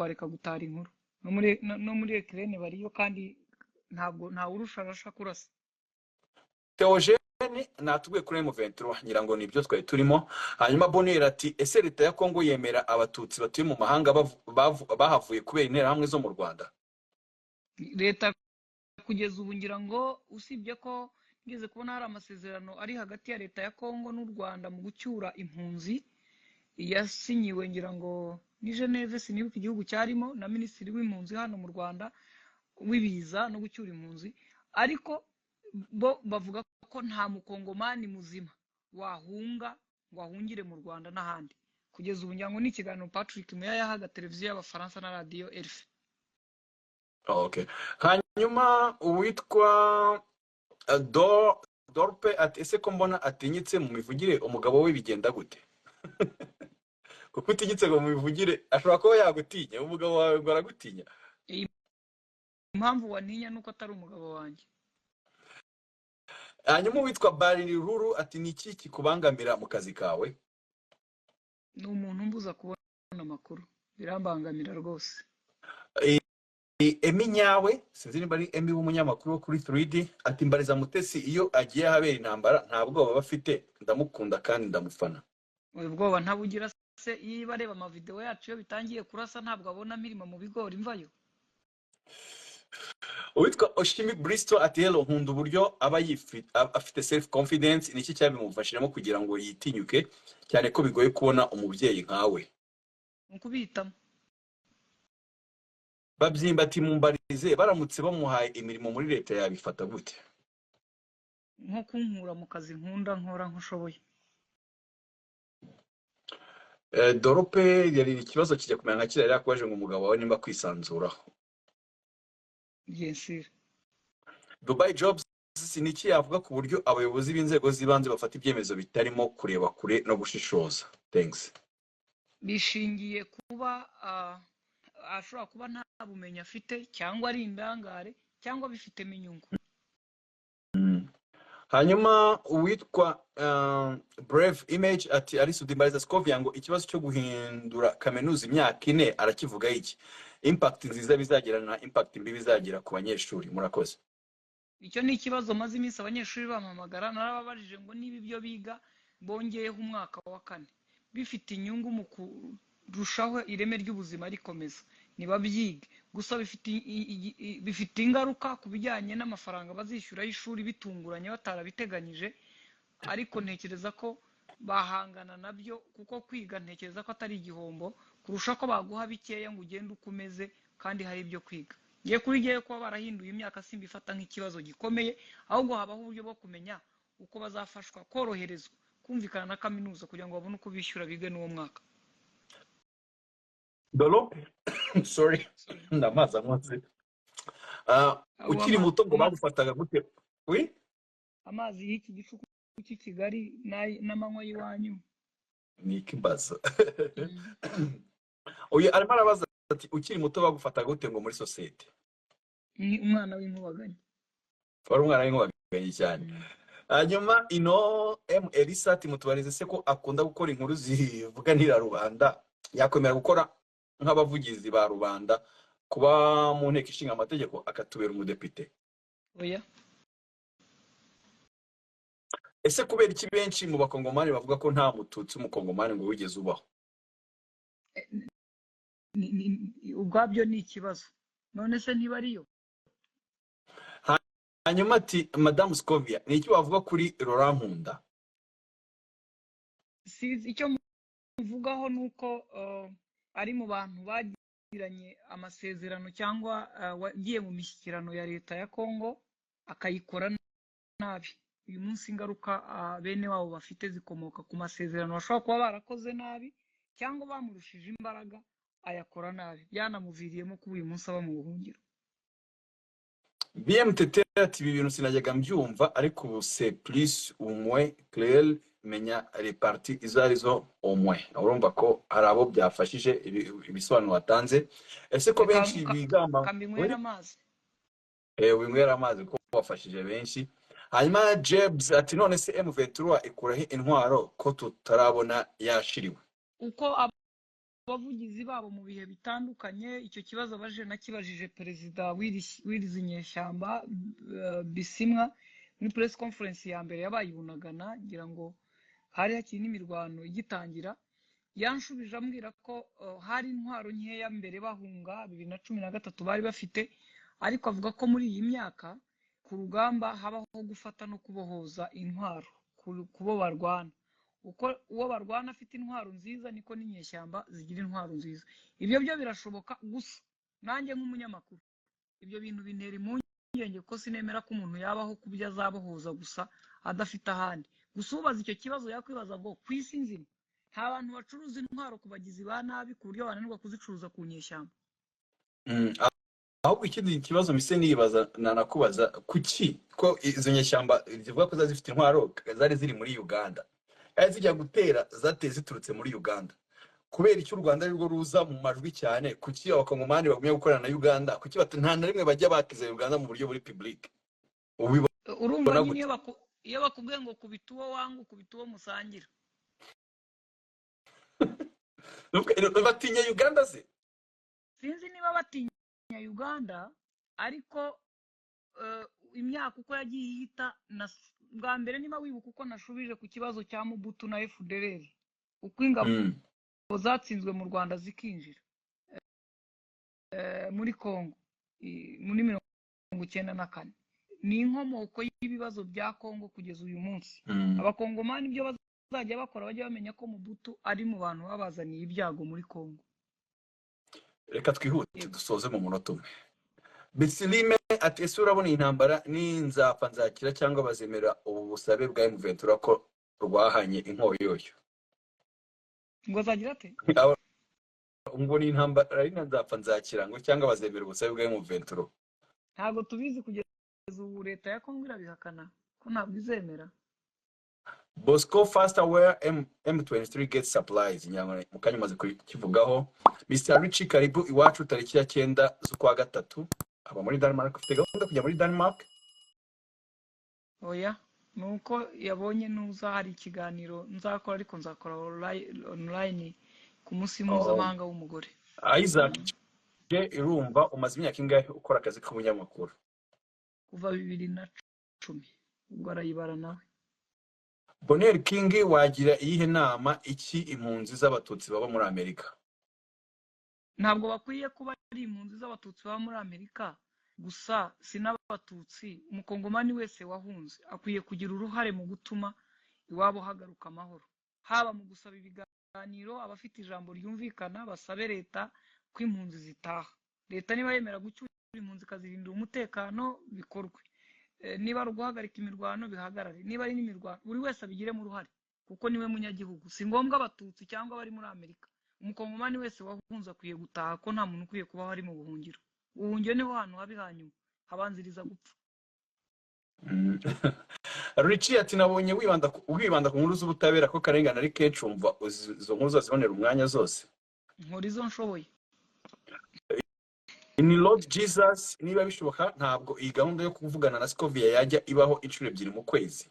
Twareka gutara inkuru. No muri Ukraine bariyo, kandi ntabwo ntawurusha Russia kurasa. Theogene natubwiye kuri M23, ngira ngo nibyo twari turimo. Hanyuma Bonheur ati: "Ese leta ya Kongo yemera Abatutsi batuye mu mahanga bahavuye kubera interahamwe zo mu Rwanda?" Leta kugeza ubu, ngira ngo usibye ko ngeze kubona hari amasezerano ari hagati ya leta ya Kongo n'u Rwanda mu gucyura impunzi, yasinyiwe ngira ngo ni Geneve, sinibuka igihugu cyarimo, na minisitiri w'impunzi hano mu Rwanda, w'ibiza no gucyura impunzi, ariko bo bavuga ko nta Mukongomani muzima wahunga ngo ahungire mu Rwanda n'ahandi. Kugeza ubu ngira ngo ni ikiganiro Patrick Muya yahaga televiziyo y'Abafaransa na radiyo RFI. Okay. Hanyuma uwitwa Dorpe ati: "Ese ko mbona atinyitse mu mivugire, umugabo we bigenda gute?" Kuko utinyitse ngo mu mivugire, ashobora kuba yagutinya. Umugabo wawe ngo aragutinya? Impamvu wantinya nuko atari umugabo wanjye. Hanyuma uwitwa Bariruru ati: "Ni iki kikubangamira mu kazi kawe?" Ni umuntu umbuza kubona amakuru, birambangamira rwose. Emi nyawe, sinzi niba ari Emi w'umunyamakuru wo kuri 3D, ati: "Mbariza Mutesi, iyo agiye ahabera intambara nta bwoba aba afite? Ndamukunda kandi ndamufana." Ubwoba ntabugira se? Iyo areba amavidewo yacu, iyo bitangiye kurasa, ntabwo abona mirima mu bigori mvayo. Uwitwa Oshimi Bristol ati: "Hello, nkunda uburyo aba afite self confidence. Niki cyabimufashiramo kugira ngo yitinyuke, cyane ko bigoye kubona umubyeyi nkawe?" Ni ukubihitamo. Babyimba ati: "Mumbarize, baramutse bamuhaye imirimo muri leta yabifata gute?" Nko kunkura mu kazi nkunda, nkora nk'ushoboye. Dorope yari ikibazo kijya kumera nka kiriya yari yakubaje ngo umugabo wawe nimba kwisanzuraho. Bien sûr. Dubai Jobs: "Ni iki yavuga ku buryo abayobozi b'inzego z'ibanze bafata ibyemezo bitarimo kureba kure no gushishoza? Thanks." Bishingiye kuba ashobora kuba nta bumenyi afite, cyangwa ari indangare, cyangwa bifitemo inyungu. Hanyuma uwitwa Brave Image ati: "Arisudi, mbariza Scovia ngo ikibazo cyo guhindura kaminuza imyaka 4 arakivuga iki? Impact nziza bizagira na impact mbi bizagira ku banyeshuri. Murakoze." Icyo ni ikibazo maze iminsi abanyeshuri bampamagara. Narababajije ngo niba ibyo biga bongeyeho umwaka wa kane bifite inyungu mu kurushaho ireme ry'ubuzima rikomeza, ntibabyige gusa. Bifite ingaruka ku bijyanye n'amafaranga bazishyura y'ishuri bitunguranye batarabiteganyije, ariko ntekereza ko bahangana nabyo, kuko kwiga ntekereza ko atari igihombo kurusha ko baguha bikeya ngo ugende uko umeze kandi hari ibyo kwiga. Ngiye kuri ngewe, kuba barahinduye imyaka simbifata nk'ikibazo gikomeye, ahubwo habaho uburyo bwo kumenya uko bazafashwa koroherezwa kumvikana na kaminuza kugira ngo babone uko bishyura, bige n'uwo mwaka. Dorope, sorry, ndamazi ankoze. Ukiri muto ngo bagufataga gute? Oui. Amazi y'iki gicuku cy'i Kigali n'amanywa y'iwanyu. Ni ikibazo. Uyu arimo arabaza ati: "Ukiri muto bagufataga gute ngo muri sosiyete?" Ni umwana w'inkubaganyi. Wari umwana w'inkubaganyi cyane. Hanyuma ino M Elisa ati: "Mutubarize se ko akunda gukora inkuru zivuganira rubanda, yakwemera gukora nk'abavugizi ba rubanda, kuba mu nteko ishinga amategeko, akatubera umudepite?" Oya. Ese kubera iki benshi mu Bakongomani bavuga ko nta Mututsi w'Umukongomani ngo wigeze ubaho? Ubwabyo ni ikibazo. None se ntiba ariyo? Hanyuma ati: "Madamu Scovia, ni iki wavuga kuri Laurent Nkunda?" Si icyo muvugaho ni uko ari mu bantu bagiranye amasezerano cyangwa wagiye mu mishyikirano ya leta ya Congo akayikora nabi. Uyu munsi ingaruka bene wabo bafite zikomoka ku masezerano bashobora kuba barakoze nabi, cyangwa bamurushije imbaraga ayakora nabi, byanamuviriyemo kuba uyu munsi aba mu buhungiro. BMTT ati: "Ibi bintu sinajyaga mbyumva, ariko ubu c'est plus ou moins clair, menya les parties izo arizo au moins." Urumva ko hari abo byafashije ibisobanuro watanze. Ese ko Reka benshi bigamba kambinywera amazi. Winywera amazi kuko wafashije benshi. Hanyuma Jebs ati: "None se M23 ikuraho intwaro ko tutarabona yashiriwe?" Uko bavugizi babo mu bihe bitandukanye, icyo kibazo abajije nakibajije perezida w'irizi nyeshyamba Bisimwa muri press conference ya mbere yabaye i Bunagana, ngira ngo hari hakiri n'imirwano igitangira. Yanshubije ambwira ko hari intwaro nkeya mbere bahunga 2013 bari bafite, ariko avuga ko muri iyi myaka ku rugamba habaho gufata no kubohoza intwaro ku bo barwana. Uko uwo barwana afite intwaro nziza niko n'inyeshyamba zigira intwaro nziza. Ibyo byo birashoboka, gusa nanjye nk'umunyamakuru ibyo bintu bintera impungenge, kuko sinemera ko umuntu yabaho ku byo azabohoza gusa adafite ahandi. Gusa ubaza icyo kibazo yakwibaza ngo ku isi nzima nta bantu bacuruza intwaro ku bagizi ba nabi ku buryo bananirwa kuzicuruza ku nyeshyamba. Ahubwo ikindi kibazo mise nibaza, nanakubaza, kuki ko izo nyeshyamba zivuga ko zari zifite intwaro zari ziri muri Uganda, ari zijya gutera zateye ziturutse muri Uganda, kubera icyo u Rwanda arirwo ruza mu majwi cyane? Kuki abakongomani bagumya gukorana na Uganda? Kuki nta na rimwe bajya bakiza Uganda mu buryo buri public? Ubibona Urumva nyine gute? Iyo bakubwiye ngo kubita uwo wanga ukubita uwo musangira. Batinya Uganda se? Sinzi niba batinya Uganda, ariko imyaka uko yagiye ihita, bwa mbere niba wibuka uko nashubije ku kibazo cya Mobutu na FDLR, uko ingabo zatsinzwe mu Rwanda zikinjira muri Congo muri 94, ni inkomoko y'ibibazo bya Congo kugeza uyu munsi. Abakongomani ibyo bazajya bakora bajya bamenya ko Mobutu ari mu bantu babazaniye ibyago muri Congo. Reka twihute, Yego. dusoze mu munota umwe. Bisilime ati: "Ese urabona iyi ntambara ninzapfa nzakira, cyangwa bazemera ubu busabe bwa M23 ko rwahanye inkoyoyo?" Ngo azagira ate? Ngo ni intambara ari nzapfa nzakira, ngo cyangwa bazemera ubusabe bwa M23? Ntabwo tubizi kugeza ubu, leta ya Congo irabihakana ko ntabwo izemera. Bosco faster where M23 gets supplies, nyamara mu kanya umaze kukivugaho. Mr Richie, karibu iwacu tariki ya 9 z'ukwa gatatu, aba muri Denmark. Ufite gahunda kujya muri Denmark? Oya, ni uko yabonye nuza hari ikiganiro nzakora, ariko nzakora online ku munsi mpuzamahanga w'umugore. Isaac J irumva, umaze imyaka ingahe ukora akazi k'ubunyamakuru? Kuva 2010, ubwo arayibara nawe. Bonheur King, wagira iyihe nama iki impunzi z'abatutsi baba muri Amerika? Ntabwo bakwiye kuba ari impunzi z'abatutsi baba muri Amerika gusa, si n'abatutsi, umukongomani wese wahunze akwiye kugira uruhare mu gutuma iwabo hagaruka amahoro, haba mu gusaba ibiganiro, abafite ijambo ryumvikana basabe leta ko impunzi zitaha. Leta niba yemera gucyura impunzi ikazirindira umutekano, bikorwe. Niba ari uguhagarika imirwano, bihagarare. Niba ari n'imirwano, buri wese abigiremo uruhare kuko niwe munyagihugu. Si ngombwa abatutsi cyangwa abari muri Amerika, umukongomani wese wahunze akwiye gutaha, ko nta muntu ukwiye kubaho ari mu buhungiro. Ubuhungiro niho hantu habi hanyuma habanziriza gupfa. Richie ati: "Nabonye wibanda ku nkuru z'ubutabera, ko karengane ari kenshi, wumva izo nkuru zazibonera umwanya zose?" Nkora izo nshoboye. Ni Lord Jesus, niba bishoboka ntabwo iyi gahunda yo kuvugana na Scovia yajya ibaho inshuro ebyiri mu kwezi?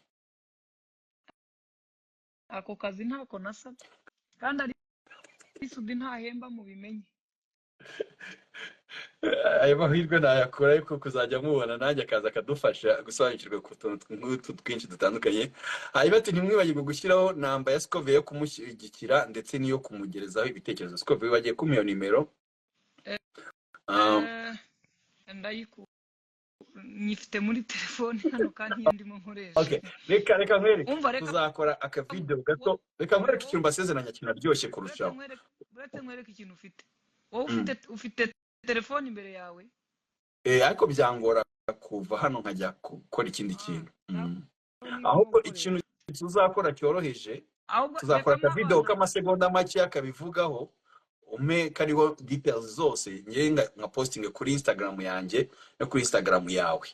Ako kazi ntako nasabye, kandi ari Sudi ntahemba, mu bimenye. Ayo mahirwe nayakura, ariko kuzajya mubona nanjye akaza akadufasha gusobanukirwa ku tuntu nk'utu twinshi dutandukanye. Hanyuma ati: "Ntimwibagirwe gushyiraho namba ya Scovia yo kumushyigikira ndetse n'iyo kumugerezaho ibitekerezo." Scovia, bagiye kumpa iyo nimero. Ndayiku nyifite muri telefone hano kandi iyo ndimo nkoresha. Okay, reka nkwereke. Umva, reka. Tuzakora akavideo gato. Reka nkwereke ikintu mbasezeranya kinaryoshye Uretse kurushaho. Uretse nkwereke ikintu ufite wowe. Ufite telefone imbere yawe? Ariko byangora kuva hano nkajya gukora ikindi kintu. Nawe niba Ahubwo ukoresha. ikintu tuzakora cyoroheje, Ahubwo tuzakora reka akavideo n'abantu k'amasegonda make akabivugaho, umpe kariho details zose, ngewe nka posting kuri Instagram yanjye no kuri Instagram yawe.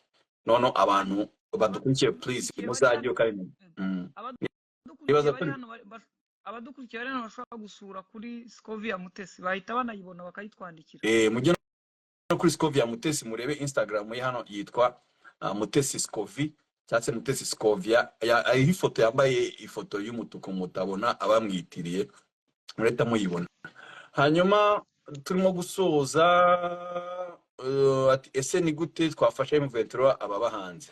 Noneho abantu badukurikiye, please, abadukurikiye bari muzajye hano ukabimenya. Abadukurikiye Nibaza bari ko hano abadukurikiye bari hano bashobora gusura kuri Scovia Mutesi, bahita banayibona bakayitwandikira. Mujye no kuri Scovia Mutesi murebe Instagram ye hano yitwa Mutesi Scovi cyangwa se Mutesi Scovia. Hariho ifoto yambaye ifoto y'umutuku, mutabona abamwitiriye murahita muyibona. Hanyuma turimo gusoza, ati ese ni gute twafasha M23 ababa hanze?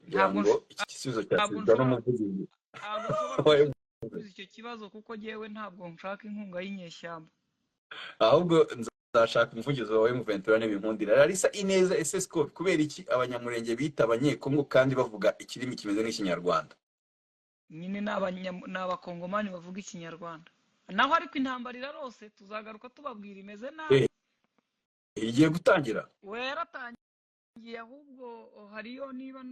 Ngira Ntabwo ngo iki gisubizo ntabwo cyasubizwa nshobora n'umuvugizi ntabwo nshobora wa gusubiza icyo kibazo, kuko jyewe ntabwo nshaka inkunga y'inyeshyamba. Ahubwo nzashaka umuvugizi wa M23 n'ibinkundira. Larissa Ineza, ese Scope, kubera iki abanyamurenge bita abanyekongo kandi bavuga ikirimi kimeze nk'ikinyarwanda? Nyine ni abakongomani bavuga ikinyarwanda. Naho ariko intambara irarose, tuzagaruka tubabwira, imeze nabi. Igiye gutangira. We yaratangiye, ahubwo hariyo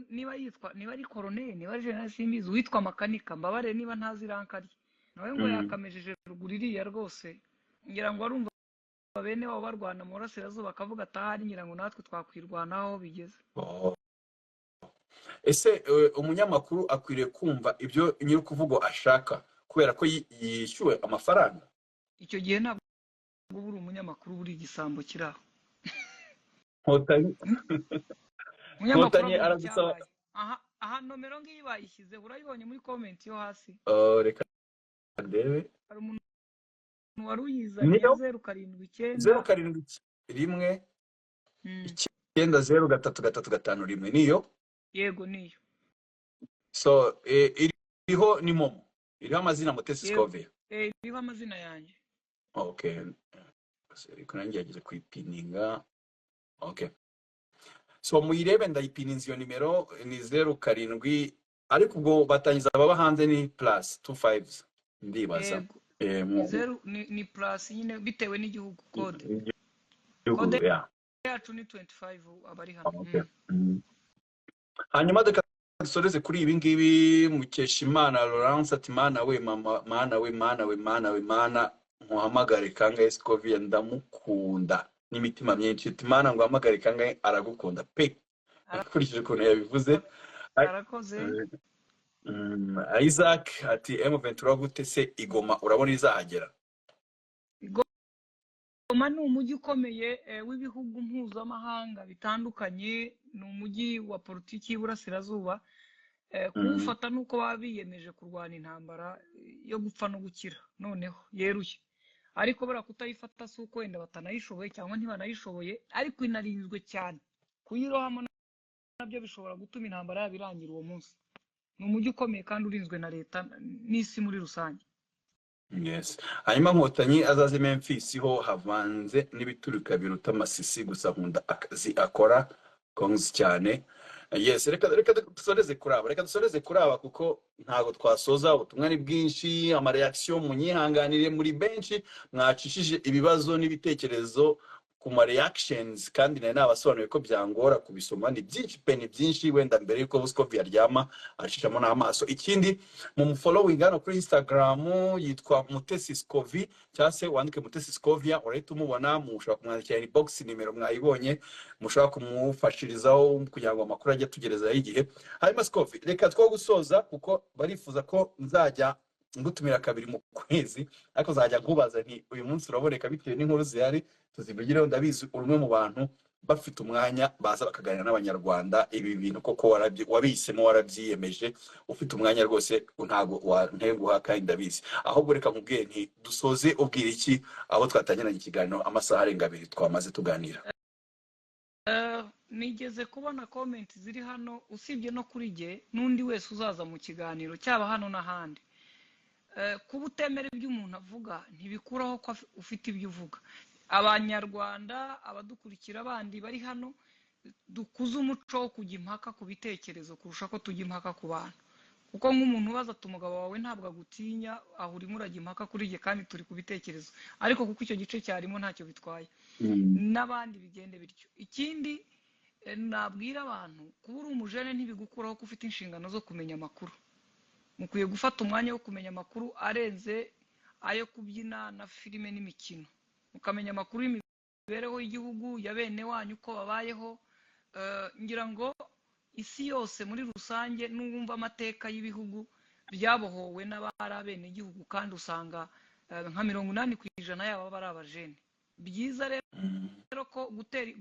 niba yitwa, niba ari koroneli, niba ari general, simbizi, uwitwa Makanika, mbabare niba ntazi iranka rye, nawe ngo yakamejeje ruguru iriya rwose. Ngira ngo arumva bene wabo barwana mu burasirazuba, akavuga atahari, ngira ngo natwe twakwirwanaho bigeze. Oh. Ese umunyamakuru akwiriye kumva ibyo nyir'ukuvugo ashaka kubera ko yishyuwe amafaranga? Icyo gihe ntabwo uba uri umunyamakuru, uri igisambo kiri aho. Nkotanyi. Umunyamakuru Nkotanyi avuga aragusaba. icyabaye. Aha nomero ngiyi bayishyizeho, urayibonye muri comment yo hasi. Oh, reka ndebe. Hari umuntu wari uyizanye. Niyo. 079. 071 9033351, niyo? Yego, niyo. So iriho ni MoMo, iriho amazina Mutesi Yego. Scovia. Iriho amazina yanjye. Okay, ariko nanjye yageze kuyipininga. Okay, so muyirebe, ndayipininze. Iyo nimero ni 07, ariko ubwo batangiza ababa hanze ni +25, ndibaza. Yego. Mu Ni zeru, ni plus nyine bitewe n'igihugu, code igihugu, code yacu ni 25 abari hano. Okay. Hanyuma reka dusoreze kuri ibi ngibi. Mukeshimana Laurence ati: "Mana we, mama, mana we, mana we, mana we, mana nkuhamagare kangahe? Scovia ndamukunda n'imitima myinshi." Ati: "Mana nguhamagare kangahe?" Aragukunda pe, akurikije ukuntu yabivuze. Arakoze. Isaac ati: "M23 gute se igoma urabona izahagera?" Goma ni umujyi ukomeye w'ibihugu mpuzamahanga bitandukanye, ni umujyi wa politiki y'Iburasirazuba. Kuwufata ni uko baba biyemeje kurwana intambara yo gupfa no gukira noneho yeruye. Ariko buriya kutayifata si uko wenda batanayishoboye cyangwa ntibanayishoboye, ariko inarinzwe cyane. Kuyirohamo nabyo bishobora gutuma intambara yabo irangira uwo munsi. Ni umujyi ukomeye kandi urinzwe na leta n'isi muri rusange. Yes. Hanyuma Nkotanyi azaze Memphis ho havanze n'ibiturika biruta Masisi, gusa nkunda akazi akora, congs cyane. Yes, reka dusoreze kuri aba, reka dusoreze kuri aba kuko ntabwo twasoza, ubutumwa ni bwinshi, amareaction munyihanganire, muri benshi mwacishije ibibazo n'ibitekerezo ku ma reactions, kandi nari nabasobanuriye ko byangora kubisoma, ni byinshi pe, ni byinshi. Wenda mbere yuko Scovia aryama acishamo n'amaso. Ikindi, mu following hano kuri Instagram yitwa Mutesi Scovi, cyangwa se wandike Mutesi Scovia urahita umubona. Mushobora kumwandikira inbox, nimero mwayibonye, mushobora kumufashirizaho kugira ngo amakuru ajye atugerezaho igihe. Hanyuma Scovi, reka two gusoza, kuko barifuza ko nzajya ngutumira kabiri mu kwezi, ariko nzajya nkubaza nti uyu munsi uraboneka, bitewe n'inkuru zihari tuzivugireho. Ndabizi uri umwe mu bantu bafite umwanya baza bakaganira n'abanyarwanda. Ibi bintu koko wabihisemo, warabyiyemeje, ufite umwanya rwose, ntabwo wantenguha kandi ndabizi. Ahubwo reka nkubwire nti dusoze ubwira iki abo twatangiranye ikiganiro, amasaha arenga 2 twamaze tuganira? Nigeze kubona comment ziri hano, usibye no kuri jye n'undi wese uzaza mu kiganiro cyaba hano n'ahandi. Kuba utemera ibyo umuntu avuga ntibikuraho ko ufite ibyo uvuga. Abanyarwanda, abadukurikira bandi bari hano, dukuze umuco wo kujya impaka ku bitekerezo kurusha ko tujya impaka ku bantu, kuko nk'umuntu ubaza ati umugabo wawe ntabwo agutinya, aho urimo urajya impaka kuri jye kandi turi ku bitekerezo, ariko kuko icyo gice cyarimo ntacyo bitwaye, n'abandi bigende bityo. Ikindi nabwira abantu, kuba uri umujene ntibigukuraho ko ufite inshingano zo kumenya amakuru. Mukwiye gufata umwanya wo kumenya amakuru arenze ayo kubyina na filime n'imikino, mukamenya amakuru y'imibereho y'igihugu, ya bene wanyu, uko babayeho. Ngira ngo isi yose muri rusange n'uwumva amateka y'ibihugu byabohowe n'abari abenegihugu, kandi usanga nka 80% yabo baba ari abajene. Byiza rero ko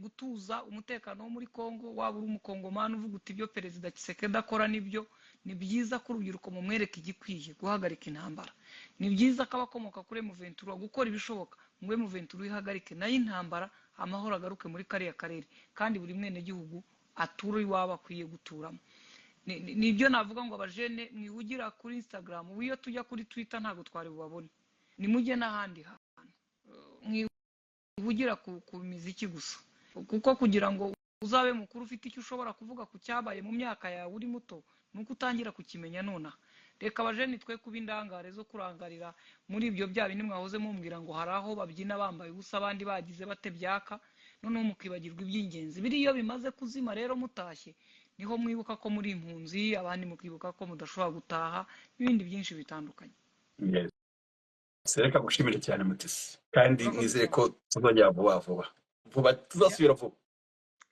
gutuza umutekano wo muri Kongo, waba uri umukongomani uvuga uti ibyo Perezida Tshisekedi akora nibyo, ni byiza ko urubyiruko mumwereka igikwiye guhagarika intambara. Ni byiza ko abakomoka kuri M23 gukora ibishoboka Ngo M23 ihagarike nayo intambara, amahoro agaruke muri kariya karere, kandi buri mwenegihugu ature iwabo akwiye guturamo. Nibyo navuga ngo abajene mwihugira kuri Instagram, ubu iyo tujya kuri Twitter ntabwo twari bubabone, nimujye n'ahandi hantu, mwihugira ku miziki gusa, kuko kugira ngo uzabe mukuru ufite icyo ushobora kuvuga ku cyabaye mu myaka yawe uri muto, ni uko utangira kukimenya nonaha. Reka abajene twe kuba indangare zo kurangarira muri ibyo bya bindi mwahoze mumbwira ngo hari aho babyina bambaye ubusa, abandi bagize bate byaka, noneho mukibagirwa iby'ingenzi. Biriya iyo bimaze kuzima rero mutashye, niho mwibuka ko muri impunzi, abandi mukibuka ko mudashobora gutaha, n'ibindi byinshi bitandukanye. Yes. Reka gushimira cyane Mutesi, kandi Urakoze nizere cyane. ko tuzongera vuba vuba vuba, tuzasubira vuba.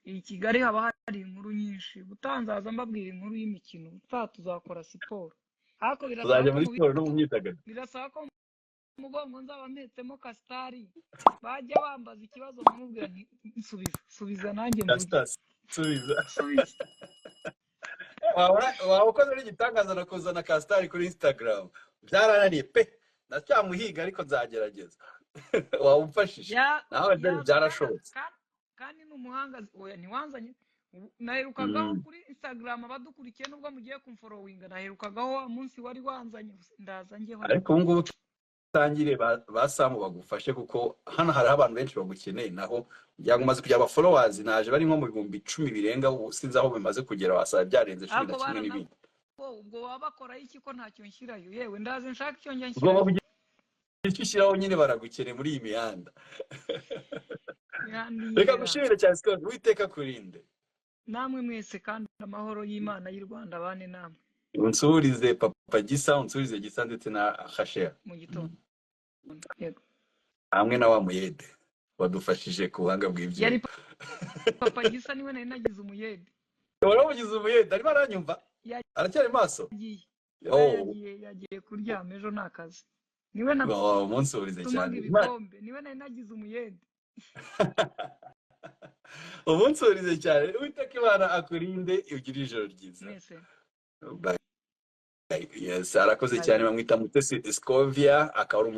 I Kigali haba hari inkuru nyinshi, utanzaza mbabwira inkuru y'imikino, ubutaha tuzakora siporo, ariko birasaba Tuzajya ko muri mu siporo no mu myidagaduro. Birasaba ko mu mugongo nzaba mpetsemo kasitari, bajya bambaza ikibazo nkamubwira nti nsubiza, subiza nanjye mvuge. Kasita, subiza. Subiza. Waba ukoze n'igitangaza na kuzana kasitari kuri Instagram, byarananiye pe, ndacyamuhiga ariko nzagerageza. Waba umfashije nawe dore byarashobotse. Kandi ni umuhanga. Oya, ntiwanzanye. Naherukagaho kuri Instagram, abadukurikiye nubwo mugiye kumforowinga, naherukagaho wa munsi wari wanzanye, ndaza njyeho. Ariko ubu ngubu utangire ba Samu bagufashe, kuko hano hariho abantu benshi bagukeneye. Naho kugira ngo umaze kugira aba followers, naje bari nko mu 10,000 birenga, ubu sinzi aho bimaze kugera, wasaba byarenze cumi Ariko na kimwe n'ibindi. Baranabo ubwo baba bakoraho iki ko ntacyo nshyirayo? Yewe, ndaze nshaka icyo njya Ugomba nshyirayo. kugira icyo ushyiraho nyine, baragukeneye muri iyi mihanda. Imihanda Reka inyerera. gushimire cyane Scott, Uwiteka kurinde. Namwe mwese, kandi amahoro y'Imana y'u Rwanda bane namwe. Unsurize papa Gisa, unsurize Gisa ndetse na Hashera. Mu gitondo, yego. Hamwe na wa muyede wadufashije ku buhanga bw'ibyuma. Yari papa Gisa, niwe nari nagize umuyede. Waramugize umuyede? Arimo aranyumva, aracyari maso? Yagiye. Oh. Yagiye kuryama, ejo ni akazi. Niwe Oh, umunsurize natumaga cyane. ibikombe, niwe nari nagize umuyede. Umunsurize cyane. Uwiteka Imana akurinde, ugire ijoro ryiza. Mwese. Bye. Yes, arakoze Bye. cyane. Bamwita Mutesi Scovia, akaba ari